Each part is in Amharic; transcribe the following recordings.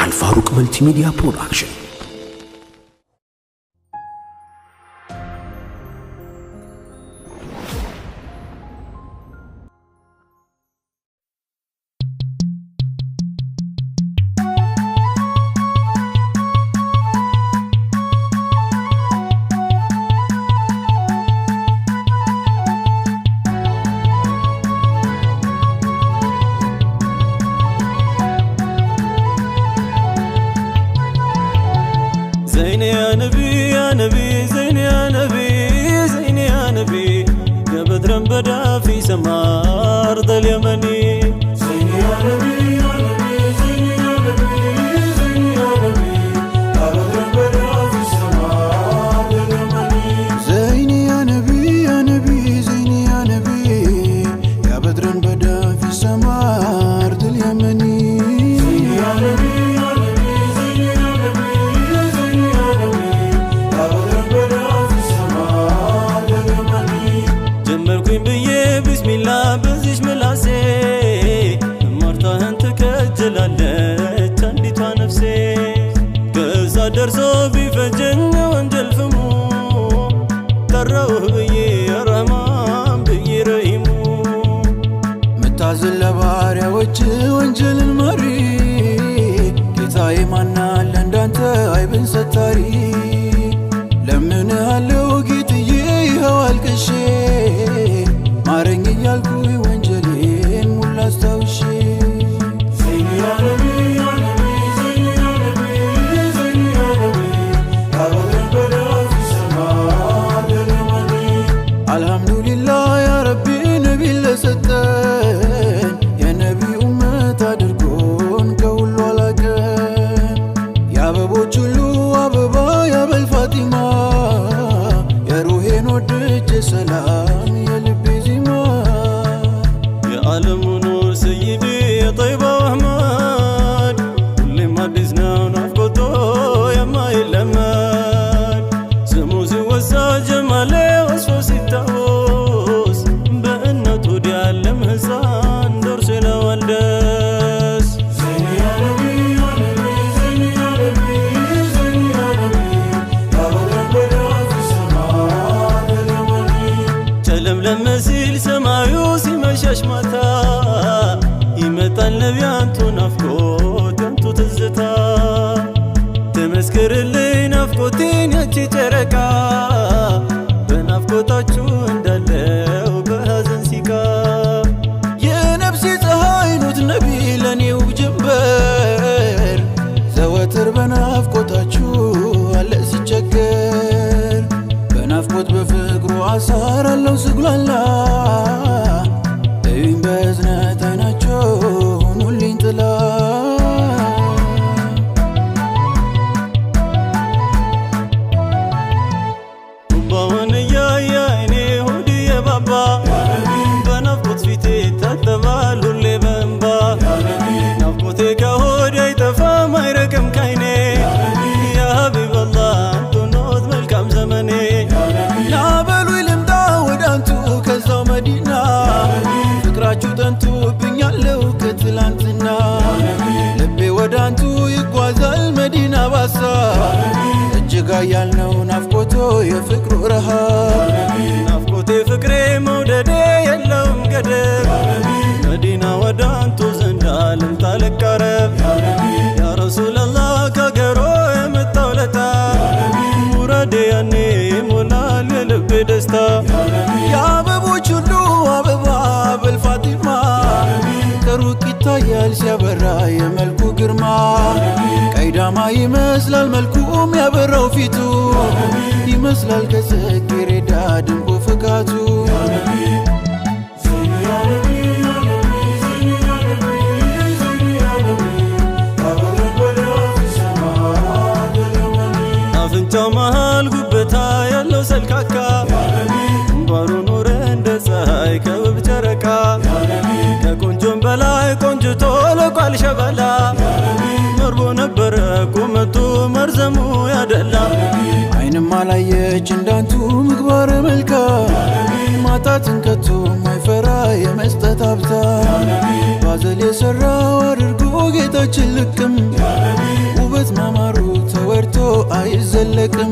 Al-Faruq Multimedia Production. زين يا نبي يا نبي زين يا نبي زين يا نبي يا بدر بدا في سماء أرض اليمني. زين يا نبي يا نبي زين يا نبي زين يا نبي يا بدر بدا في سماء أرض اليمني. زين يا نبي يا نبي زين يا نبي يا بدر بدا في سماء أرض اليمني. زين يا نبي يا نبي زين يا نبي زين يا نبي يا بدر بدا في سماء أرض اليمني. ጀመርኩኝ ብዬ ቢስሚላህ በዚች ምላሴ ማርታህን ትከጅላለች አንዲቷ ነፍሴ። ከዛ ደርሶ ቢፈጀኝ ወንጀል ፍሙ ጠራውህ ብዬ ረህማን ብዬ ረሂሙ። ምታዝን ለባሪያዎች ወንጀልን መሪ ጌታዬ ማናለ እንዳንተ አይብን ሰታሪ። ለምንሃለው ጌትዬ ይኸው አልቅሼ ማረኝ እያልኩኝ ወንጀሌን ሙላ አስታውሼ። زين يا نبي يا نبي زين يا نبي زين يا نبي يا بدر بدا في سماء أرض اليمني. አልሐምዱሊላህ ያ ረቢ ነቢ ለሰጠን የነቢ ኡመት አድርጎን ከሁሉ አላቀን። የአበቦች ሁሉ አበባ ያበል ፋጢማ የሩሄን ወድጄ ሰላም የልቤ ዜማ። የዓለሙ ኑር ሰይዲ የጠይባው አህመድ ሁሌም አዲስ ነው ናፍቆቶ የማይለመድ። ስሙ ሲወሳ ጀማሌ ወስፎ ሲታወስ በእናቱ ያለም ሕፃን ደርሶ ይለዋል ደስ። زين يا نبي يا نبي زين يا نبي زين يا نبي يا بدر بدا في سماء أرض اليمني. ጨለምለም ሲል ሰማዩ ሲመሻሽ ማታ ይመጣል ነቢ አንቱ ናፍቆት ያንቱ ትዝታ። ተመስክርልኝ ናፍቆቴን ያቺ ጨረቃ በናፍቆታችሁ እንዳለው በሐዘን ሲቃ። የነፍሴ ፀሐይ ኖት ነቢ ለኔው ጀንበር ዘወትር በናፍቆታችሁ አለ ሲቸገር። በናፍቆት በፍቅሩ አሳር አለው ስጉላላ እዩኝ በእዝነት አይናቸው ሁኑልኝ ጥላ። ቁባውን እያየ አይኔ ሆድ የባባ በናፍቆት ፊቴ ይታጠባል ሁሌ በእንባ። ናፍቆቴ ከሆዴ አይጠፋም አይርቅም ካይኔ ያ ሀቢበላህ አንቱ ኖት መልካም ዘመኔ። ናበሉ ልምጣ ወደ አንቱ ከዛው መዲና ፍቅራችሁ ጠንቶብኛለው ከትላንትና። ልቤ ወደ አንቱ ይጓዛል መዲና ባሳ እጅጋ ያልነው ናፍቆቶ የፍቅሩ ረሃብ። ናፍቆቴ ፍቅሬ መውደዴ የለውም ገደብ መዲና ወደ አንቱ ዘንዳ ልምጣ ልቃረብ። ያ ረሱለላህ ከገሮ የመጣው ለታ ሙራዴ ያኔ ይሞላል የልቤ ደስታ። የአበቦች ሁሉ አበባ በል ፋጢማ ከሩቅ ይታያል ሲያበራ የመልኩ ግርማ። ቀይዳማ ይመስላል መልኩም ያበራው ፊቱ ይመስላል ከጽጌረዳ ድንቦ ፍካቱ። زين يا نبي يا نبي زين يا نبي زين يا نبي يا بدر بدا في سماء أرض اليمني. አፍንጫው መሃል ጉብታ ያለው ሰልካካ ግንባሩ ኑር እንደ ፀሐይ ከውብ ጨረቃ ከቆንጆም በላይ ቆንጅቶ ለቋል ሸበላ መርቦ ነበረ ቁመቱ መርዘሙ ያደላ። አይንም አላየች እንዳንቱ ምግባረ መልካም ማጣትን ከቶ ማይፈራ የመስጠት ሀብታም ባዘል የሰራው አድርጎ ጌታ የልባችን ልቅም ውበት ማማሩ ተወርቶ አይዘለቅም።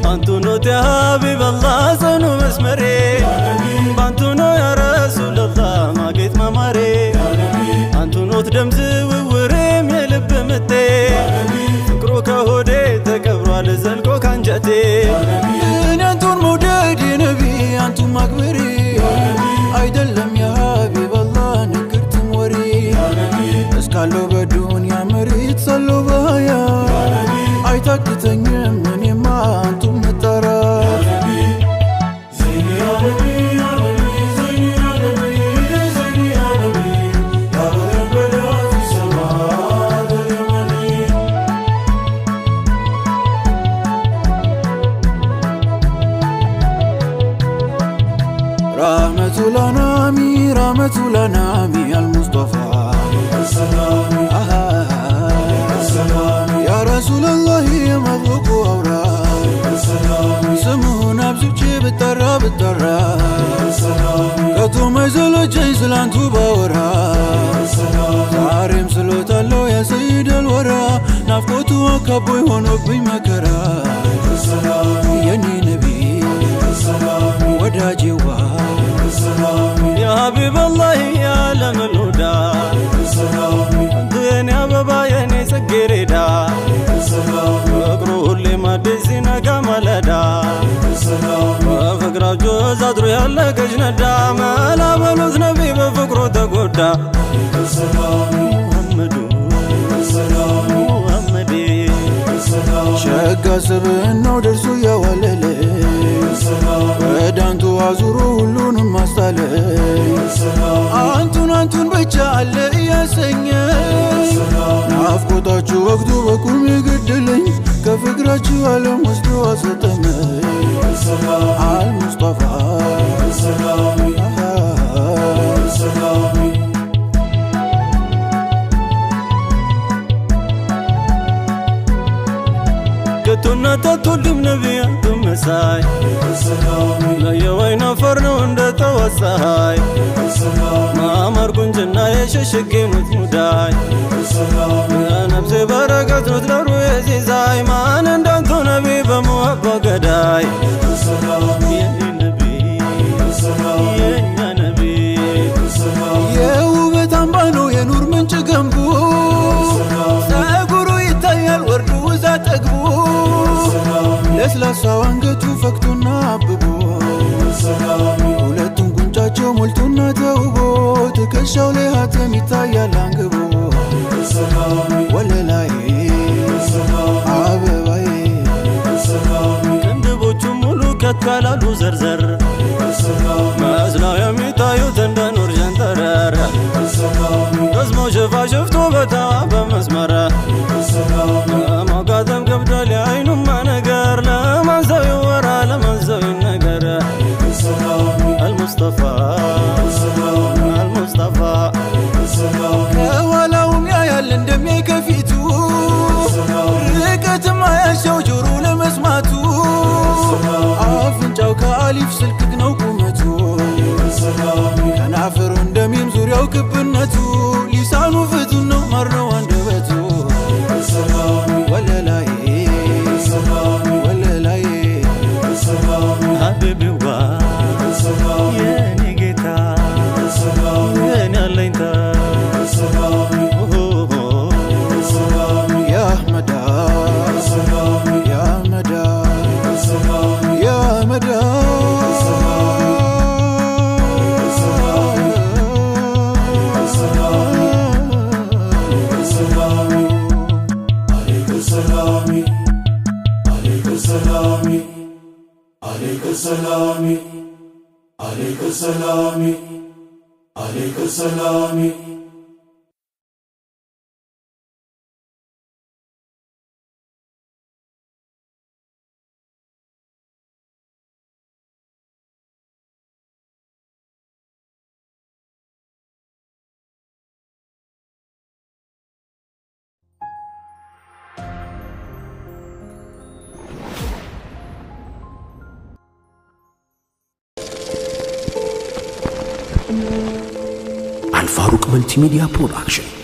አንቱ ኖት ያ ሀቢበላህ ጽኑ መስመሬ፣ ባንቱ ነው ያ ረሱለላህ ማጌጥ ማማሬ። አንቱ ኖት ደም ዝውውሬም የልብ ምቴ፣ ፍቅሩ ከሆዴ ተቀብሯል ዘልቆ ካንጀቴ። እኔ አንቱን መውደድ ነቢ አንቱን ማክበሬ አይደለም ያ ሀቢበላህ ንግርትም ወሬ። እስካለው በዱንያ መሬት ሳለው በሀያ አይታክተኝም እኔማ አንቱን መጠራት። ራህመቱ ላናሚ ራህመቱ ላናሚ አልሙስጠፋ ያ ረሱለላህ የመኽሉቁ አውራ፣ ስሙን አብዝቼ ብጠራ ብጠራ ከቶ ማይሰለቸኝ ስላንቱ ባወራ። ዛሬም ስሎታለው ያ ሰይደል ወራ፣ ናፍቆቱ አካቦኝ ሆኖብኝ መከራ። የኔ ነቢ ወዳጄዋ ያ ሀቢበላህ የዓለምል ሁዳ፣ አንቱ የኔ አበባ የኔ ጽጌረዳ፣ ፍቅሩ ሁሌም አዲስ ሲነጋ ማለዳ፣ በፍቅራቸው አድሮ ያለቀች ነዳ፣ መላ በሉት ነቢ በፍቅሩ ተጎዳ። ሙሐመዱ ሙሐመዴ ሸጋ ስብዕናው ደርሶ ያዋለለ ወደ አንቱ አዙሮ ሁሉንም አስጣለኝ። አንቱን አንቱን ብቻ አለ እያሰኘኝ ናፍቆታችሁ ወቅቱ በቁም የገደለኝ፣ ከፍቅራችሁ ዓለም ወስዶ አሰጠመኝ አልሙስጠፋ። ከቶና ታትወልድም ነቢያቱ መሳይ፣ ለየወይን አፈር ነው እንደ ጠዋት ፀሐይ፣ ማማር ቁንጅና የሸሸጌ ኑት ሙዳይ፣ የነፍሴ በረከት ኑት ለሩሄ ሲሳይ፣ ማን እንዳንቱ ነቢ በሙሀባ ገዳይ። የኔ ነቢ የኛ ነቢ የውበት አምባ ነው የኑር ምንጭ ገንቡ፣ ጸጉሩ ይታያል ወርዱ ውዛ ጠግቡ፣ ለስላሳው አንገቱ ፈክቶና አብቦ፣ ሁለቱም ጉንጫቸው ሞልቶና ተውቦ፣ ትከሻው ላይ ሀተም ይታያል አንግቦ። ወለላዬ አበባዬ ቅንድቦቹ ሙሉ ከት ካላሉ ዘርዘር መስለው የሚታዩት እንደ ኑር ጀንተረር፣ ቅስሙ ሽፋሽፍቱ በተዋበ መስመር፣ ለማውጋትም ከብዷል የአይኑማ ነገር፣ ለማን ሰው ይወራ ለማን ሰው ይነገር። አልሙስጠፋ አልሙስጠፋ ከኋላውም ያያል እንደሚያይ ከፊቱ፣ ርቀትም አያሻው ጆሮ ለመስማቱ፣ አፍንጫው ከአሊፍ ስልክክ ነው ቁመቱ፣ ከናፈሩ እንደሚም ዙሪያው ክብነቱ፣ ሊሳኑ ፍቱን ነው ማር ነው አንደበቱ። ወለላዬ ወለላዬ ሀቢቢዋ የኔ ጌታ የኔ አለኝታ። ያ አህመዳ ያ አህመዳ ያ አህመዳ። አልፋሩቅ Multimedia Production.